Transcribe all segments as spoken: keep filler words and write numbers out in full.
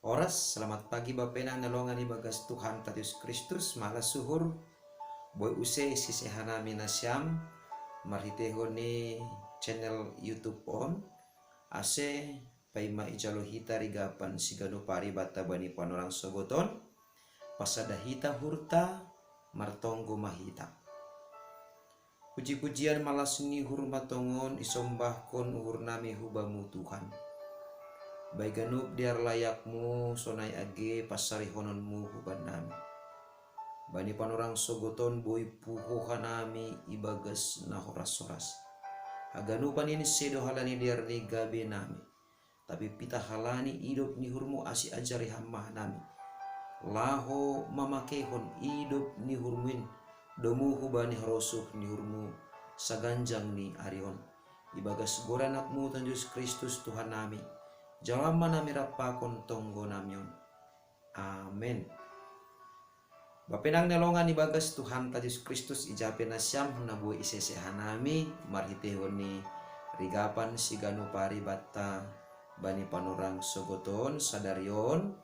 Oras, selamat pagi bapa inang na longan ibagas Tuhan ta Jesus Kristus. Malas uhur, boi use isi sehanami nasiam marhitehon ni channel YouTube on, ase paima ijalo hita rigapan siganup ari banta bani panorang sogot on, pasada hita uhurta, martonggo ma hita. Puji-pujian, malas ni uhur ma tongon isombahkon uhurnami hu Bamu Tuhan. Bai ganup dear layakMu sonai age pansarihononMu hu bannami. Bani panorang sogot on boi puho hanami ibagas na horas-horas. Haganupan in sedo halani dear ni gabenami, tapi pitah halani idop ni uhurMu ase ajari Ham ma hanami, laho mamakeihon idop ni uhurMu in domu hubani harosuh ni uhurMu saganjang ni ari on. Ibagas goran AnakMu Tuhan Jesus Kristus Tuhannami, jalo ma nami rap pakon tonggonami on. Amen. Bapa inang na longan ibagas Tuhanta Jesus Kristus, ija pe nasiam na boi ise sehanami marhitehon ni rigapan siganup ari banta bani panorang sogot on sadari on,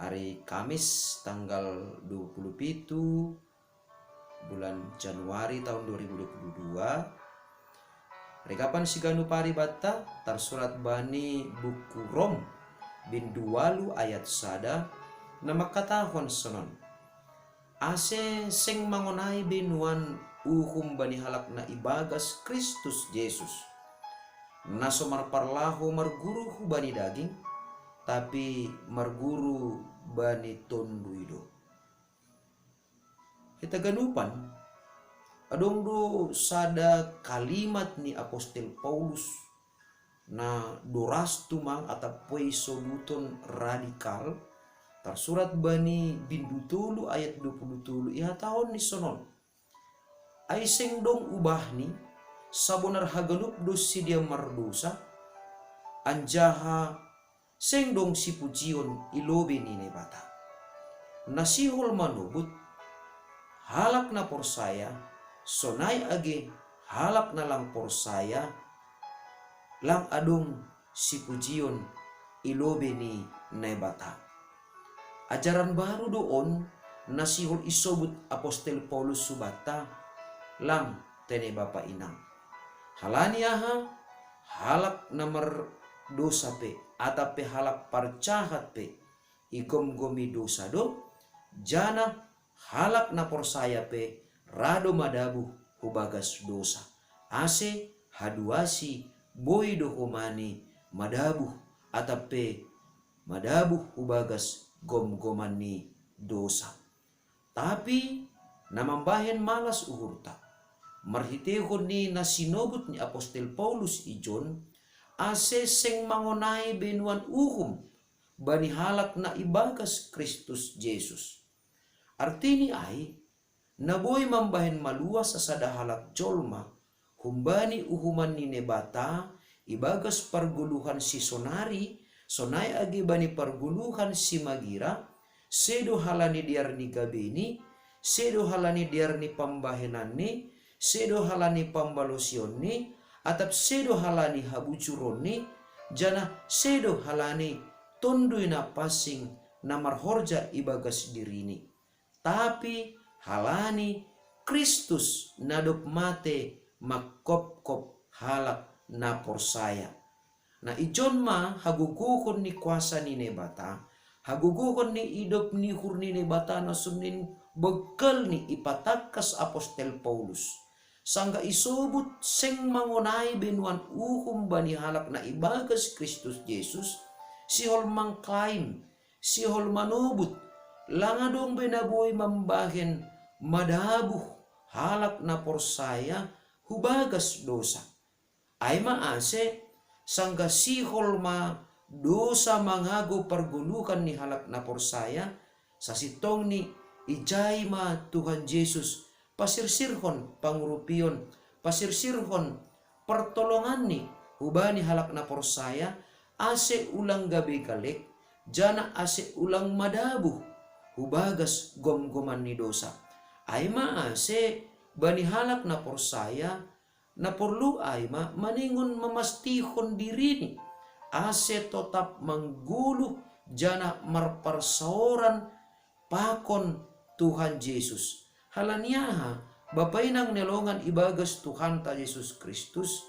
ari Kamis tanggal dua puluh pitu bulan Januari tahun dua ribu dua puluh dua. Rigapan siganup ari banta tarsurat bani buku Rom, bindu ualu ayat sada, na mangkatahon sonon: Ase seng mangonai be nuan uhum bani halak na ibagas Kristus Jesus, na so marparlahou marguru hubani daging, tapi marguru bani Tonduy do. Hita ganupan, adong do sada kalimat ni apostel Paulus na doras tumang atap pe isobuton radikal, tarsurat bani bindu tolu ayat dua puluh tolu, ihatahon ni sonon: Ai seng dong ubahni, sabonar haganup do sidea mardosa, anjaha seng dong sipujion i lobei ni Naibata. Na sihol manobut, halak na porsaya, sonai age halak na lang porsaya, lang adong sipujion i lobei ni Naibata. Ajaran baru do on na sihol isobut apostel Paulus hu banta, lang tene bapa inang. Halani aha? Halak na mardosa pe, atap pe halak parjahat pe, igomgomi dosa do, janah halak na porsaya pe ra do madabuh hu bagas dosa. Ase haduasi boi do homani madabuh, atap pe madabuh hu bagas gomgoman ni dosa. Tapi na mambahen malas uhurta, marhitehon ni na sinobut ni apostel Paulus ijon, ase seng mangonai be nuan uhum bani halak na ibagas Kristus Jesus. Artini ai, na boi mambahen maluah sasada halak jolma humbani uhuman ni Naibata ibagas pargoluhan sisonari, sonai age bani pargoluhan simagira, sedo halani dear ni gabeini, sedo halani dear ni pambahenanni, sedo halani pambalosions ni, atap sedo halani habujuronni, janah sedo halani Tonduy Napansing na marhorja ibagas dirini, tapi halani Kristus na dob mate mangkopkop halak na porsaya. Na ijon ma hagogohon ni kuasa ni Naibata, hagogohon ni idop ni uhur ni Naibata na songon i banggalni ipatangkas apostel Paulus. Sanggah isobut seng mangonai be nuan uhum bani halak na ibagas Kristus Jesus, sihol mangklaim, sihol manobut, lang adong be na boi mambahen madabuh halak na porsaya hu bagas dosa. Ai ma ase, sanggah sihol ma dosa mangagou pargoluhan ni halak na porsaya, sasintongni ijai ma Tuhan Jesus pasirsirhon pangurupion, pasirsirhon partolonganni hubani halak na porsaya, ase ulang gabe galek, janah ase ulang madabuh hu bagas gomgoman ni dosa. Ai ma ase bani halak na porsaya, na porlu ai ma maningon mamastihon dirini, ase totap manggoluh janah marparsaoran pakon Tuhan Jesus. Halani aha? Bapa inang ni longan ibagas Tuhanta Jesus Kristus,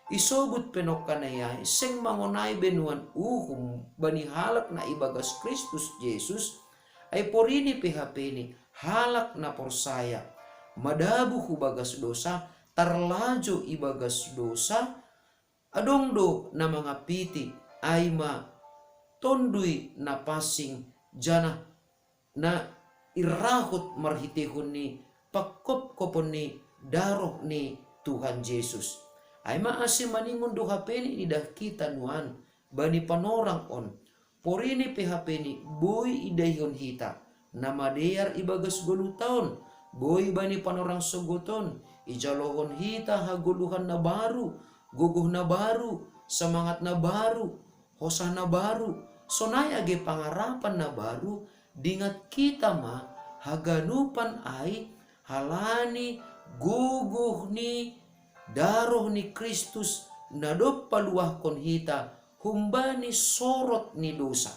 isobut pe nongkanai ai seng mangonai be nuan uhum bani halak na ibagas Kristus Jesus, ai porini pe hapeni halak na porsaya, madabuh hu bagas dosa, tarlajo ibagas dosa, adong do na mangapiti, ai ma Tonduy Na Pansing, janah na irrahut marhiteihon ni pangkopkopon ni daroh ni Tuhan Jesus. Ai ma ase maningon do hapeni idah hita nuan bani panorang on, porini pe hapeni boi idaihon hita, na madear ibagas goluhta on, boi bani panorang sogot on, ijalohon hita hagoluhan na baru, gogoh na baru, samangat na baru, hosah na baru, sonai age pangarapan na baru, dingat hita ma haganupan ai, halani gogoh ni daroh ni Kristus na dob paluahkon hita humbani sorot ni dosa.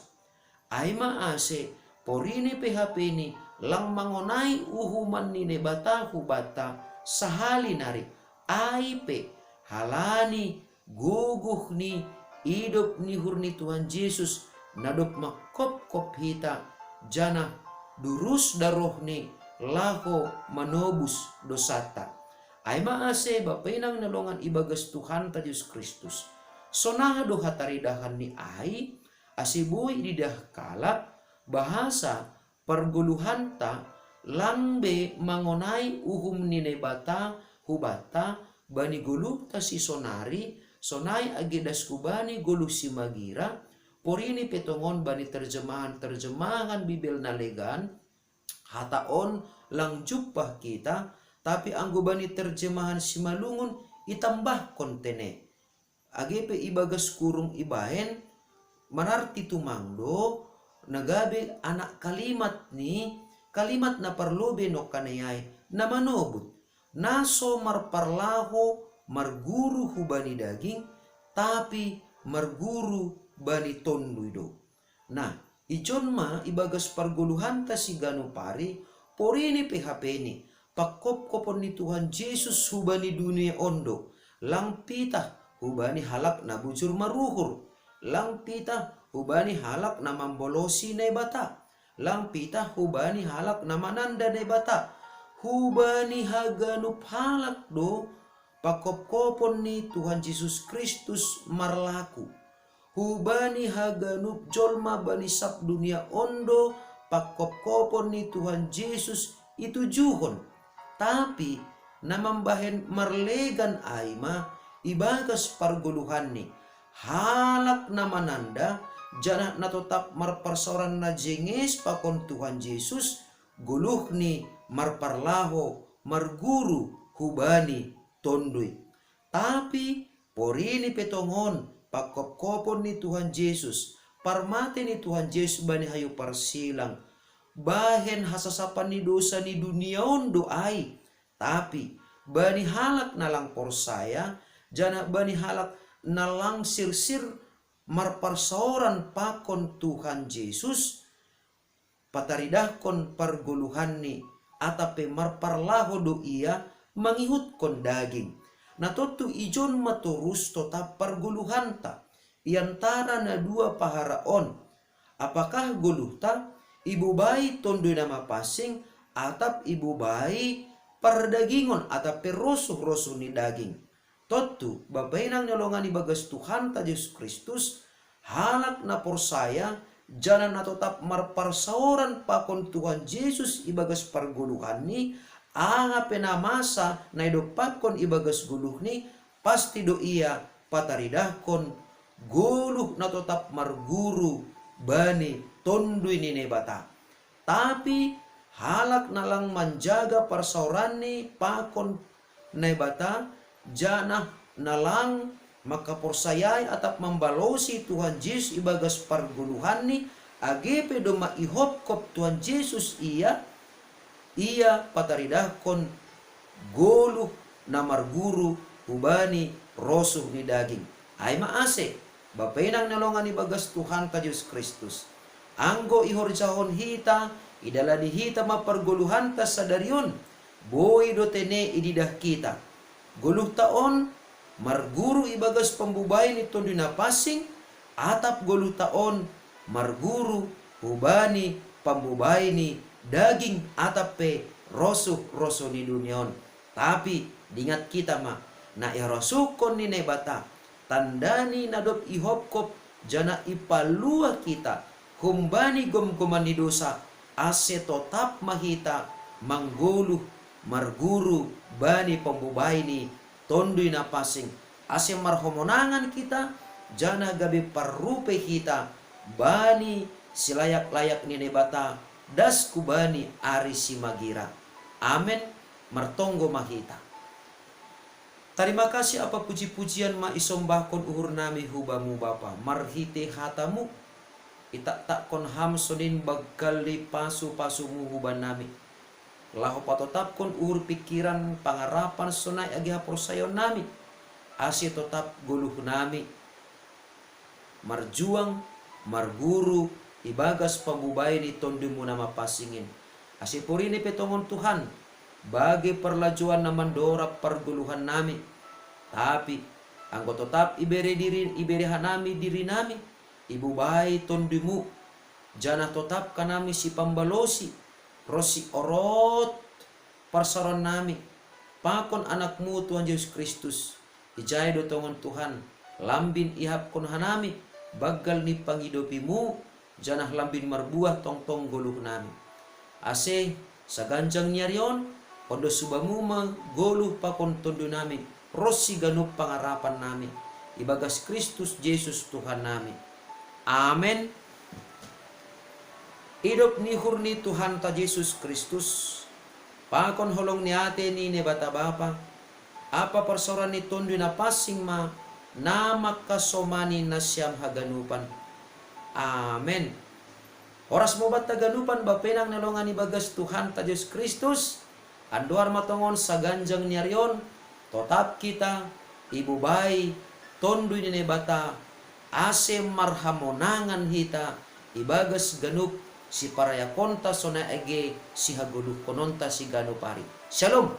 Ai ma ase, porini pe hapeni lang mangonai uhuman ni Naibata hubanta sahali nari, ai pe halani gogoh ni idop ni uhur ni Tuhan Jesus na dob mangkopkop hita, janah durus darohni laho manobus dosanta. Ai ma ase, bapa inang na longan ibagas Tuhanta Jesus Kristus, sonaha do hataridahanni ai, ase boi ididah halak bahasa pargoluhanta lang be mangonai uhum ni Naibata hubanta bani goluhta sisonari, sonai age das hubani goluh simagira, porini pe tongon bani terjemahan-terjemahan Bibel na legan, hata on lang jumpah hita, tapi anggo bani terjemahan simalungun itambahkon tene. Age pe ibagas kurung ibahen, mararti tumang do, na gabe anak kalimat ni, kalimat na parlobei nongkanai ai, na manobut, na so marparlaho marguru hubani daging, tapi marguru bani Tonduy do. Nah, ijon ma ibagas pargoluhanta siganup ari, porini pe hapeni, pangkopkopon ni Tuhan Jesus hubani dunia on do, lang pitah hubani halak na bujur maruhur, lang pitah hubani halak na mambalosi Naibata, lang pitah hubani halak na mananda Naibata, hubani haganup halak do pangkopkopon ni Tuhan Jesus Kristus marlaku. Hubani haganup jolma bani sab dunia on do pangkopkopon ni Tuhan Jesus itujuhon. Tapi na mambahen marlegan ai ma ibagas pargoluhanni, halak na mananda, janah na totap marparsaoran na jenges pakon Tuhan Jesus, goluhni marparlaho marguru hubani Tonduy. Tapi porini pe tongon pangkopkopon ni Tuhan Jesus, parmate ni Tuhan Jesus bani hayu parsilang, bahen hasasapan ni dosa ni dunia on do ai, tapi bani halak na lang porsaya, janah bani halak na lang sirsir marparsaoran pakon Tuhan Jesus, pataridahkon pargoluhanni, atap pe marparlaho do ia mangihutkon daging. Na tontu ijon ma torus totap pargoluhanta, i antara na dua pahara on. Apakah goluhta ibobai Tonduy Na Mapansing, atap ibobai pardagingon atap pe rosuh-rosuh ni daging? Tontu, bapa inang na longan ibagas Tuhanta Jesus Kristus, halak na porsaya, janah na totap marparsaoran pakon Tuhan Jesus ibagas pargoluhanni, aha pe na masa na idompakkon ibagas goluhni, pasti do ia pataridahkon goluh na totap marguru bani Tonduy ni Naibata. Tapi halak na lang manjaga parsaoranni pakon Naibata, janah na lang mangkaporsayai atap mambalosi Tuhan Jesus ibagas pargoluhanni, age pe domma ihopkop Tuhan Jesus ia, ia pataridahkon goluh na marguru hubani rosuh ni daging. Ai ma ase, bapa inang na longan ibagas Tuhanta Jesus Kristus, Anggo ihorjahon hita, idalani hita ma pargoluhanta sadari on, boi do tene ididah kita. Goluhta on marguru ibagas pambubai ni Tonduy Napansing, atap goluhta on marguru hubani pambubai ni daging atap pe rosuh-rosuh ni dunia on. Tapi dingat kita ma, na iharosuhkon ni Naibata, tanda ni na dob ihopkop janah ipalua kita humbani gomgoman ni dosa, ase totap ma hita manggoluh marguru bani pambubai ni Tonduy Napansing, ase marhamonangan kita, janah gabe parrupei hita bani silayak-layak ni Naibata das hubani ari simagira. Amen. Martonggo ma hita. Tarima kasih ampa puji-pujian ma isombahkon uhurnami hu Bamu Bapa, marhitei hata-Mu, itaktakkon Ham sonin banggal ni pasu-pasu-Mu hubanami, laho patotapkon uhur pingkiran pangarapan sonai age haporsayaonnami, ase totap goluhnami marjuang, marguru ibagas pambubai ni Tonduy-Mu na mapansing in. Ase porini pe tongon Tuhan, bage parlajouan na mandorab pargoluhannami. Tapi anggo totap ibere diri, ibere hanami dirinami, ibubai Tonduy-Mu, janah totap hanami sipambalosi ronsi orot parsaorannami pakon Anak-Mu Tuhan Jesus Kristus, ijai do tongon Tuhan, lambin ihapkon hanami banggal ni pangidopi-Mu, janah lambin marbuah tongtong goluhnami. Ase saganjang ni ari on, ondos hu Bamu ma goluh pakon tondunami ronsi ganup pangarapannami, ibagas Kristus Jesus Tuhannami. Amen. Idop ni uhur ni Tuhanta Jesus Kristus, pakon holong ni atei ni Naibata Bapa, ampa parsaoran ni Tonduy Napansing ma na mangkasomani nasiam haganupan. Amen. Horas ma banta haganupan bapenang na longan ibagas Tuhanta Jesus Kristus, andohar ma tongon saganjang ni ari on, totap hita ibubai Tonduy ni Naibata, ase marhamonangan hita ibagas ganup siparayakonta sonai age sihagoluhkononta siganup ari. Syalom.